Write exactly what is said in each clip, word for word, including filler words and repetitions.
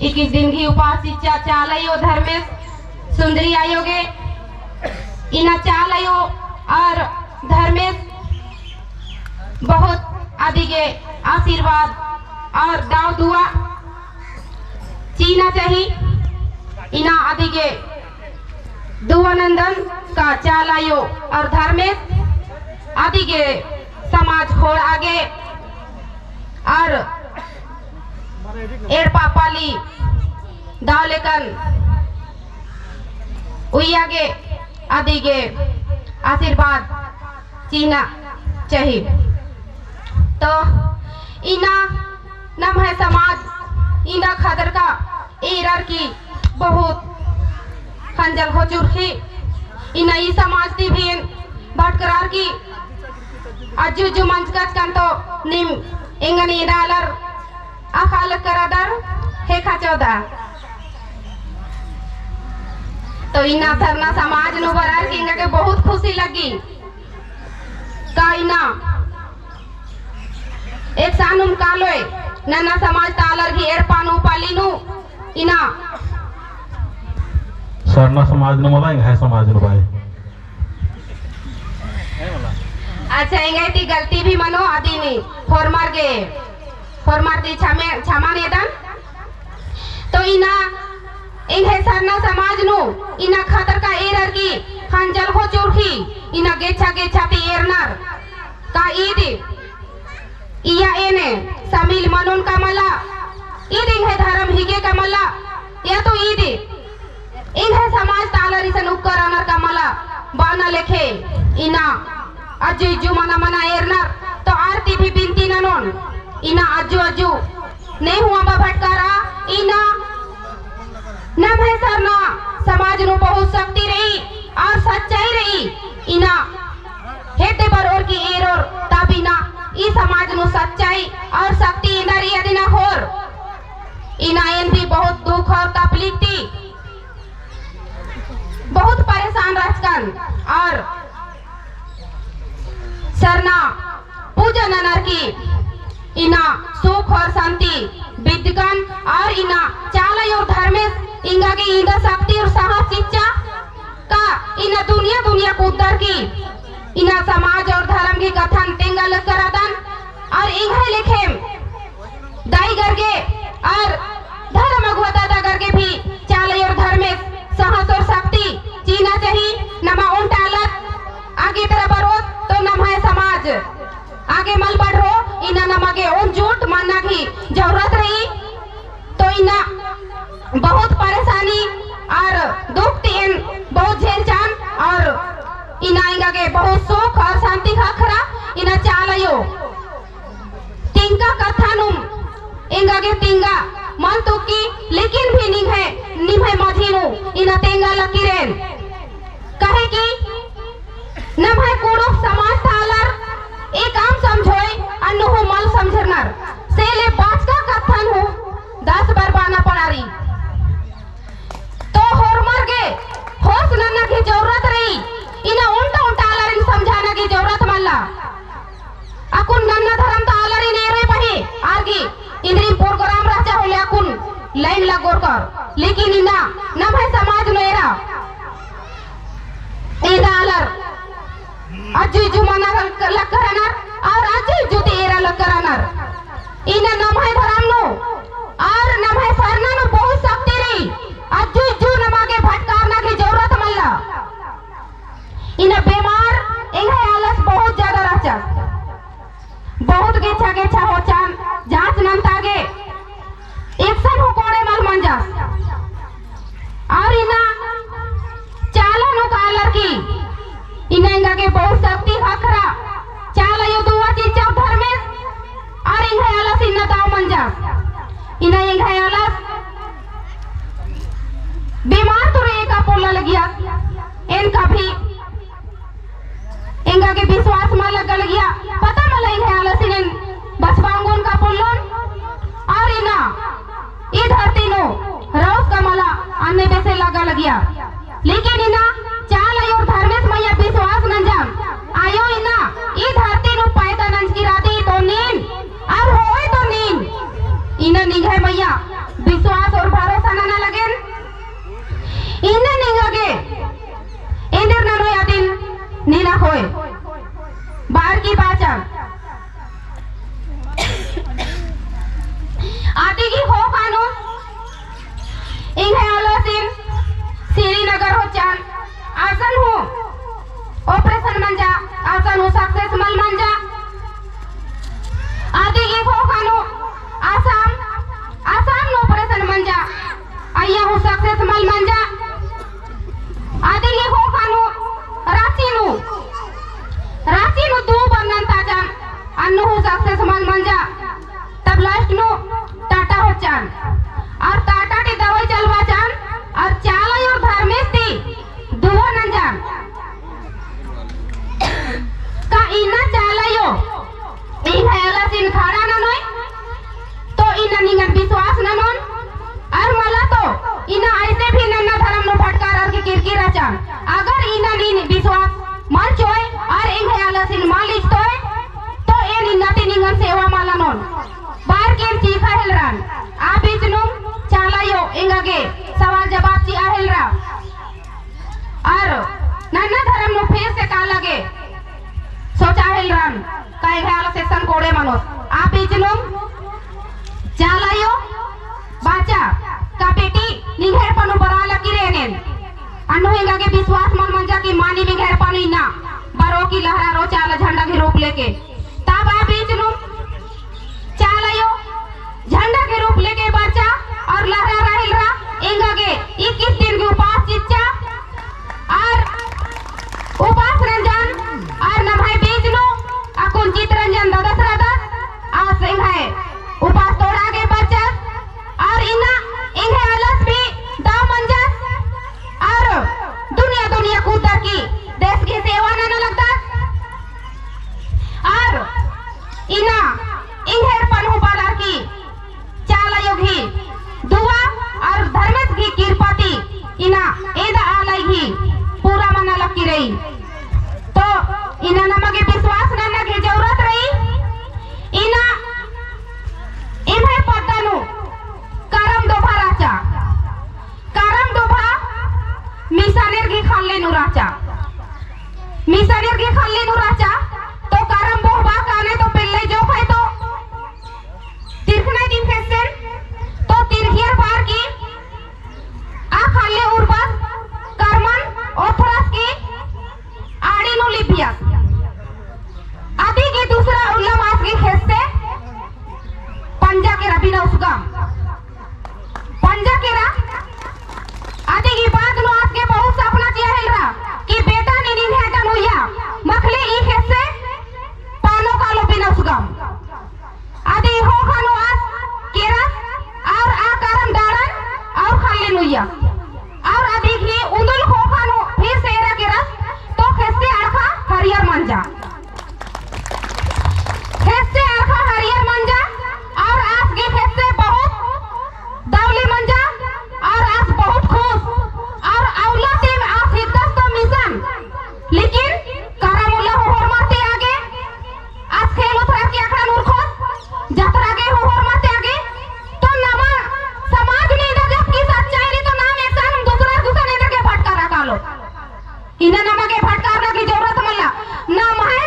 इक्कीस दिन गही उपास चिच्चा चाला अयो धर्मेस सुंदरी अयो गे। इन्ना चाला अयो और धर्मेस बहुत अदिगे आशीर्वाद और दव दुआ चिअना चाही। इन्ना अदिगे दुआ नंदन का चाला अयो और धर्मेस अदिगे समाज खोंड़आ गे और एड़पा पल्ली दव लेकन उइय्या गे अदिगे आशीर्वाद चिअना चाही। तो इन्ना नम्है समाज इन्ना खतरका एरर की बहुत खंजल खोचुर ही। इन्ना ई समाज ती भी भटकरार की अज्जु अज्जु मंजकच कन तो नीम एंगन एन्ने आलर अख़आ लक्करदर ख़ेक्खा चौदर। तो इन्ना सरना समाज नू बरर की एंगा गे बहुत खुशी लग्गी। का इन्ना एकसानुम कालोय नन्ना समाज ता आलर गही एड़पा नू पल्ली नू इन्ना सरना समाज नू मला एंग्है समाज नू बाय। अच्छा, एंग्है ती गलती भी मनो अदिनी होरमर गे, होरमर ती क्षमे-, क्षमा नेदन। तो इन्ना एंग्है सरना समाज नू इन्ना खतरका एरर की खंजल खोचुर ही इन्ना गेच्छा गेच्छा ती एरनर का ईद इय्या एन्ने शामिल मनोन का मला, ईद एंग्है धरम हिके का मला, या तो ईद एंग्है समाज ता आलर इसन उक्कर रअनर का मला बअना लेखे इन्ना अज्जु इज्जु मना मना एरनर। तो आर ती भी बिनती ननोन इन्ना अज्जु अज्जु ने हूँ अम्बा भटकारा। इन्ना नम्है सरना समाज नू बहुत शक्ति रई और सच्चाई रई। इन्ना हेद्दे बरओर की एरोर तब इन्ना ई समाज नू सच्चाई और शक्ति इन्ना रई अदिना होर। इन्ना एन भी बहुत दुख और तकलीफ ती बहुत परेशान रहचकन और सरना पूजा ननर की इन्ना सुख और शांति बिद्दकन और इन्ना चाला अयो और धर्मेस एंगा गे इन्ना शक्ति और साहस चिच्चा का इन्ना दुनिया दुनिया कुद्दर की इन्ना समाज और धर्म की कत्थन तेंगा लक्करदन और एंग्है लेखेम दाई गर गे और धर्म अगुवा दादा गर गे भी चाला अयो और धर्मेस साहस और शक्ति चिअना चाही। नमा ओन्टा आलत आगे तरा बरओत तो नम्है समाज आगे मल बढ़रओ। इन्ना नमा गे ओन जुट मन्ना गही जरूरत रई। तो इन्ना बहुत परेशानी और दुख ती एन बहुत झेलचन और इन्ना एंगा गे बहुत सुख और शांति ख़क्खरा। इन्ना चाला अयो तिंका कत्था नुम एंगा गे तिंगा मल तुक्की, लेकिन भी निम्है, निम्है मझी नू इन्ना तेंगा लक्किरेन। काहे कि नम्है कुँड़ुख़ समाज ता आलर एकअम समझोय, अन्नु हूँ मल समझरनर। से ले बाचका कत्थन हूँ दस बार बअना पड़ारी। तो होरमर गे होश नन्ना गही जरूरत रई। इन्ना ओन्टा ओन्टा आलारिन समझाना गही जरूरत मल्ला। अक्कुन नन्ना धरम ता आलारिन एरोय पहें, आर गे इन्द्रिम program रहचा होले अक्कुन line लगोर कर। लेकिन इन्ना नम्है समाज नू एरा एदा आलर अज्जु इज्जु मना लक्करनर और अज्जु इज्जु ती एरा लक्करनर। इन्ना नम्है धरम नू और नम्है सरना नू बहुत शक्ति रई। अज्जु इज्जु नमा गे भटकारना गही जरूरत मल्ला। इन्ना बेमार एंग्है आलस बहुत ज्यादा रहचा। बहुत गेच्छा गेच्छा होचन, जाँच नन्ता गे एकसन हूँ कोड़े मल मंजस। और इन्ना चाला नू कालर की इन्ना एंगा गे बहुत शक्ति ख़क्खरा। चाला अयो दुआ चिच्चा धर्मेस और एंग्है आलस इन्ना दव मंजस। इन्ना एंग्है आलस बेमार तो रई एका पोल्ला लगिया, एन कभी एंगा गे विश्वास मल लग्गा लगिया। पता मला एंग्है आलसिन एन बचबा ओंगोन का पोल्लोन। और इन्ना ई धरती नू रओस का मला अन्ने बेसे लग्गा लगिया। लेकिन इन्ना चाला अयो और धर्मेस मइय्याँ विश्वास नंजम। अयो इन्ना ई धरती नू पैदा नंजकी रअदी तो नीन और होय तो नीन। इन्ना निंग्है मइय्याँ विश्वास और होय। बअर की बाचन। अदी गही ख़ोख़ा नू एंग्है आलासिन श्रीनगर होचन, असन हूँ operation मंजा, असन हूँ success मल मंजा। अदी गही ख़ोख़ा नू आसाम, आसाम नू operation मंजा, अइय्या हूँ success मल मंजा। अदी गही ख़ोख़ा नू राँची नू, राँची नू दू बरनन ताचन, अन्नु हूँ success मल मंजा। तब last नू टाटा होचन। और टाटा ती दवाई चलबाचन, और चाला अयो और धर्मेस ती दुआ नंजन। का इन्ना चाला अयो एंग्है आलासिन खड़ा ननोय, तो इन्ना निंगन विश्वास ननोन, और मला तो इन्ना ऐसे भी नन्ना धरम नू भटकारर की किरकिर रहचन। अगर इन्ना नीन विश्वास मल चिओय, और एंग्है आलासिन मल इजतोय, तो एन इन्ना ती निंगन सेवा मल ननोन। बअर की एन चीख़ा हेलरन, आ बीच नू चाला अयो एंगा गे सवाल जवाब चिआ हेलरा। और नन्ना धरम नू फिर से काला गे सोचा हेलरन, का एंग्है आलास एकसन कोड़े मनोस। आ बीच नू चाला अयो बाचा, का बेटी, निंग्है एड़पा नू बरआ लगी रई एन। अन्नु एंगा गे विश्वास मल मंजा कि मानिम एंग्है एड़पा नू इन्ना बरओ की लहरारओ चाला झंडा गही रूप लेके। तब आ बीच नू चाला अयो झंडा गही रूप लेके बरचा और लहरारआ हेलरा, एंगा गे इक्कीस दिन गही उपास चिच्चा और उपास नंजन और नम्है बीच नू अक्कुन चितरंजन ददस रअदस, आस एंग्है उपास तोड़आ गे बरचस और इन्ना एंग्है आलास भी दव मंजस और दुनिया दुनिया कुद्दर की देश गही सेवा नना लगदस। और इन्ना एंग्है एड़पन हूँ बअर की चाला अयो गही दुआ और धर्मेस गही किरपा ती इन्ना एदा आलय गही पूरा मना लगी रई। तो इन्ना नमा गे विश्वास नन्ना गही जरूरत रई। इन्ना एम्है पद्दा नू करम डोभा रहचा। करम डोभा मिशनर गही ख़ल्ल नू रहचा। मिशनर गही ख़ल्ल नू रहचा, तो करम बोहबा काने तो पेल्ले जोंख़य तो तिरखना दिम ख़ेस्सन, तो तिरखियर बअर की आ ख़ल्ल उरबस करमन ओथरस की आड़ी नू लिबियस। अदी गही दूसरा उल्ला मास गही ख़ेस्से पंजा केरा बिना उसगम। पंजा केरा। अदी गही बाद नू आस गे बहुत सपना चिआ हेलरा कि बेटा नीन एंग्है एड्डा नू उइया, मखले ई ख़ेस्से पानो कालो बिना उसगम। अदी ख़ोख़ा नू आस केरस और आ करम डाड़न और ख़ल्ल नू उइया। और अदी गही उन्दुल ख़ोख़ा नू फिर से एरा केरस तो ख़ेस्से अड़ख़ा हरियर मंजा। ख़ेस्से अड़ख़ा हरियर मंजा और आस गही ख़ेस्से बहुत दवली मंजा और आस बहुत खुश और अउला तिम आस हिकदस तो मिशन, लेकिन करम उल्ला हूँ होरमर ती आगे आस ख़ेल उथरर की अखड़ा नू उरख़ोस, जतरा गे हूँ होरमर ती आगे, तो नमा समाज नू इदा जब की सच्चाई रई तो नाम एकसन दूसरा गुसन एन्देर गे भटकारआ कालो। इन्ना नमा गे भटकारना गही जरूरत मल्ला। नम्है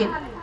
ख़ाली